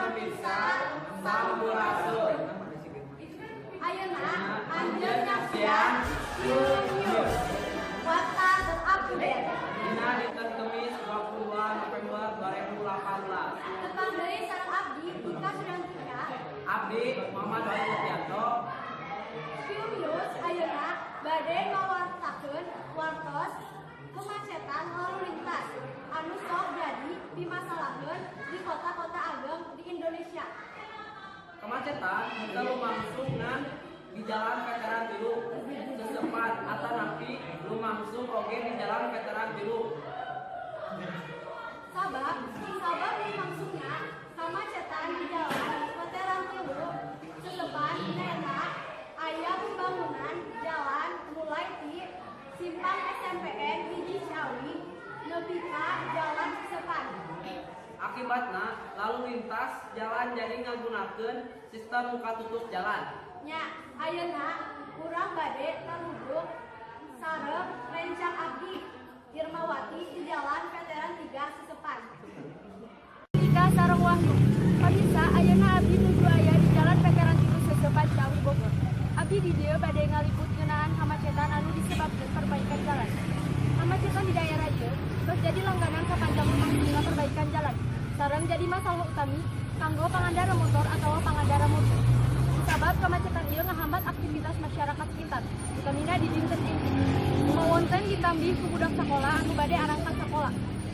Pemirsa, sampurasun. Ayeuna anjeun nyaksian Q News. Warta terupdate. Dina dinten Kemis 22 November 2018. Tepang deui sareng abdi Ika Sudantika. Abdi Muhammad Wahyu Setianto. Q News ayeuna bade ngawartakeun wartos kemacetan lalu lintas anu sok jadi pimasalaheun di kota-kota ageng di Indonesia. Kemacetan henteu lumangsung ngan di Jalan Veteran 3 Sesepan, atanapi lumangsung oge di Jalan Veteran 3. Sabab sabab lumangsungna kamacetan di Jalan Veteran 3 Sesepan nyaeta aya pembangunan jalan mulai ti simpang SMPN 1 Ciawi nepi ka Jalan Sesepan. Akibatna, lalu lintas jalan jadi ngagunakeun sistem buka tutup jalan. Nya, ayeuna urang bade tarubung sareng rencang abdi Irmawati di Jalan Veteran 3 Sesepan. Ika sareng Wahyu. Pemirsa, ayeuna abdi nuju aya di Jalan Veteran 3 Sesepan, Ciawi, Bogor. Abdi di dieu bade ngaliput ngeunaan kamacetan anu disebabkeun perbaikan jalan. Kamacetan di daerah ieu tos jadi langganan sapanjang lumangsungna perbaikan jalan. Sareng jadi masalah utami kanggo pangandara motor atau pangandara mobil. Sabab kemacetan ieu ngahambat aktivitas masyarakat sekitar, utamina di dinten enjing. Wonten ditambih ku budak sekolah anu bade arangkat sekolah.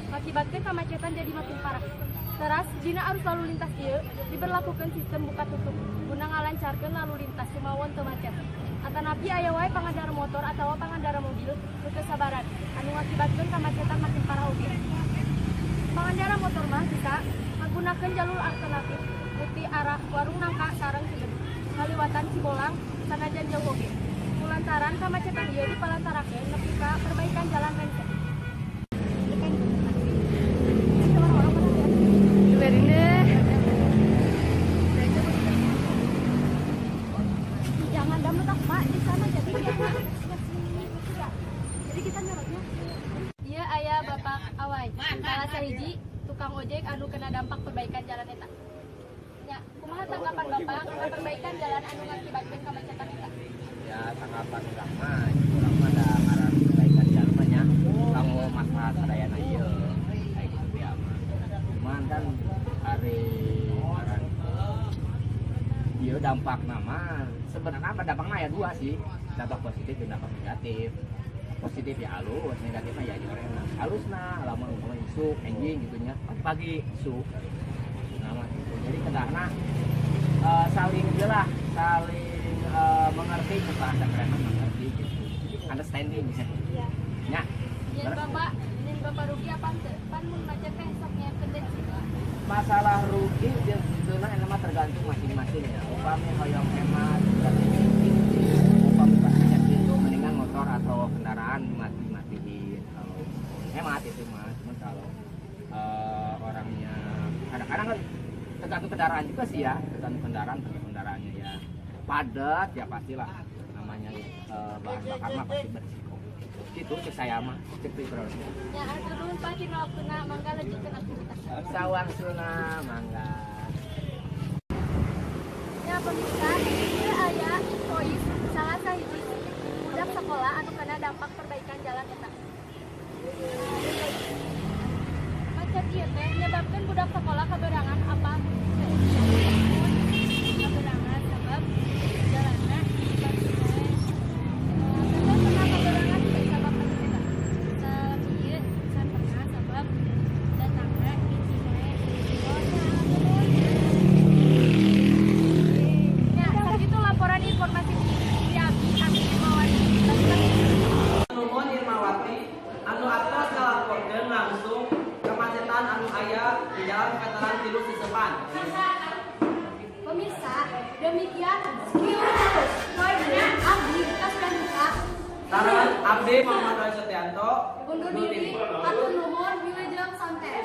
Ngakibatkeun kemacetan jadi makin parah. Teras dina arus lalu lintas ieu diberlakukan sistem buka tutup guna ngalancarkeun lalu lintas sumawon teu macet. Atanapi aya wae pangandara motor atau pangandara mobil teu kesabaran anu ngakibatkeun kemacetan makin parah oge. Pangandara motor mah bisa menggunakan jalur alternatif ti arah Warung Nangka sareng Ciledug ngaliwatan Cibolang, sanajan jauh oge. Kulantaran kamacetan ieu dipalantarakeun nepi ka perbaikan jalan rengse. Orang-orang pada lihat. Deh. Jangan dam letak, Pak, di sana, jadi dia nggak sini ya. Jadi kita nyorotnya. Iya, aya Bapak Awai, salah sahiji tukang ojek anu kena dampak perbaikan jalan eta. Ya, kumaha tanggapan Bapak kana perbaikan jalan anu ngakibatkeun kemacetan eta? Ya, tanggapan urang mah da ngaran perbaikan jalan mah nya kanggo masalah sadayana ieu kayak gitu ya mah. Cuman kan hari ngaran ieu dampak nama sebenarnya apa, dampaknya ya dua sih, dampak positif dan dampak negatif. Positif ya halus, negatifnya ya jorena. Halus nah lamun umpama isuk enjing gitu nya, pagi-pagi isuk nama gitu. Jadi kedahna saling jelah, saling mengerti, bahasa keren mengerti gitu, understanding ya. Iya. Ya. Yen Bapak rugi apa henteu? Pan mun macet teh sok nyiapkeun bensin. Masalah rugi itu nah mah tergantung masing-masing ya. Upami hoyong hemat berarti bensin, upami pas macet itu mendingan motor atau kendaraan mati-matiin kalau hemat itu mah. Cuman kalau orangnya kadang-kadang kan tergantung kendaraan juga sih ya, tergantung kendaraan. Kalau kendaraannya ya padat ya pastilah namanya bahan bakar mah pasti berisiko gitu. Cek saya mah, cek pribadi. Ya, hatur nuhun, Pak, dina waktuna, mangga lanjutkeun aktivitas. Sawangsuna, mangga. Ya, pemirsa, ieu aya Kois, salah sahiji budak sekolah anu kena dampak perbaikan jalan eta. Macet ieu teh nyebabkeun budak sekolah kabeurangan apa henteu? Kabeurangan sabab jalanna batu wae. Teteh pernah kabeurangan teu sabab macet eta? Salami ieu can pernah sabab datangna enjing wae. Oh, ya, nuhun. Ya, sakitu laporan informasi ti abdi, Ami Irmawati. Balik lagi. Nuhun Irmawati anu atos ngalaporkeun langsung kemacetan anu aya di Jalan Veteran 3 Sesepan. Pemirsa, demikian Q News. Abdi Ika Sudantika. Sareng abdi Muhammad Roy Setianto undur diri, hatur nuhun, wilujeng sonten.